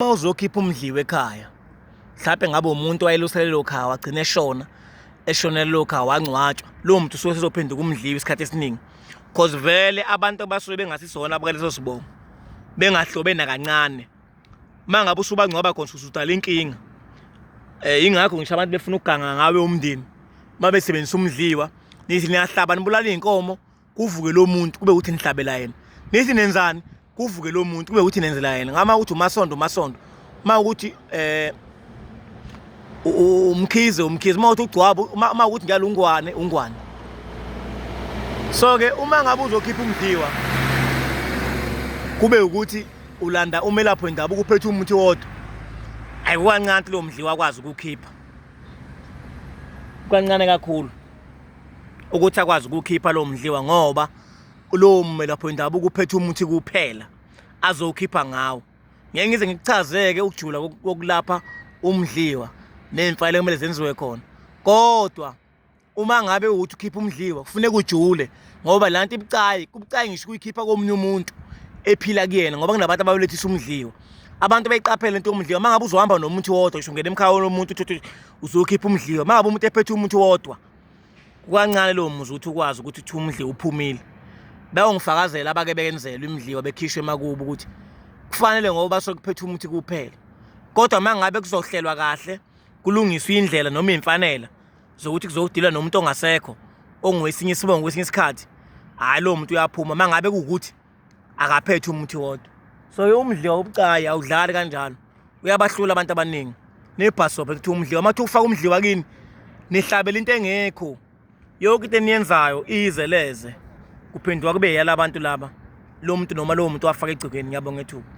Uma uzokhipha umdliwa ekhaya, mhlampe ngabe umuntu wayelusa lelo khaya wagcina eshona, eshonela lelo khaya wangcwatshwa, lowo muntu usuke esezophenduka umdliwa isikhathi esiningi. Cause vele abantu abasuke bengasisona abakaleso sibongo, bengahlobe nakancane. Uma ngabe usubangcwaba khona usudala inkinga. Yingakho ngisho abantu befuna ukuganga ngawe umndeni, uma besebenzisa umdliwa, nithi niyahlaba nibulala iy'nkomo, kuvuke lo muntu kube ukuthi nihlabela yena. Nithi nenzani? Kuvuke lo muntu kube ukuthi nenzela yena. Ngama ukuthi uMasondo uMasondo, uma ukuthi uMkhize uMkhize, uma ukuthi uGcwaba, uma ukuthi njalo uNgwane uNgwane. So ke uma ngabe uzokhipha umdliwa kube ukuthi ulanda umelaphi wendabuko uphethe umuthi wodwa, ayikukancane lo mdliwa akwazi ukukhipha, kukancane kakhulu ukuthi akwazi ukukhipha lo mdliwa, ngoba lowo mmelaphi wendabuko uphethe umuthi kuphela azowukhipha ngawo. Ngeke ngize ngikuchazeke ukujula kokulapha umdliwa ney'mfanelo ekumele zenziwe khona, kodwa uma ngabe ukuthi ukhipha umdliwa kufuneka ujule, ngoba la nto ibucayi, kubucayi ngisho ukuyikhipha komunye umuntu ephila kuyena, ngoba kunabantu abalethisa umdliwa. Abantu bayiqaphele into yomdliwa. Uma ngabe uzohamba nomuthi wodwa, ngisho ungena emkhaya womuntu uthi uzokhipha umdliwa, uma ngabe umuntu ephethe umuthi wodwa, kukancane lowo muzi ukuthi ukwazi ukuthi uthi umdliwa uphumile. Bayongifakazela abake benzelwa imidliwa bekhishwe emakubo ukuthi kufanele, ngoba basuke kuphethe umuthi kuphela. Kodwa uma ngabe kuzohlelwa kahle, kulungiswe indlela noma iy'mfanela zokuthi kuzodilwa nomuntu ongasekho ongowesinye isibongo kwesinye isikhathi, hhayi lowo muntu uyaphuma uma ngabe kuwukuthi akaphethe umuthi wodwa. So umdliwa ubucayi, awudlali kanjalo, uyabahlula abantu abaningi. Nibhasobhe kuthiwa umdliwa, uma kuthiwa ufaka umdliwa kini, nihlabela into engekho. Yonke into eniyenzayo iyize leze, kuphenduka kube yala bantu laba, lo muntu noma lowo muntu wafaka egcekeni. Ngiyabonga ithuba.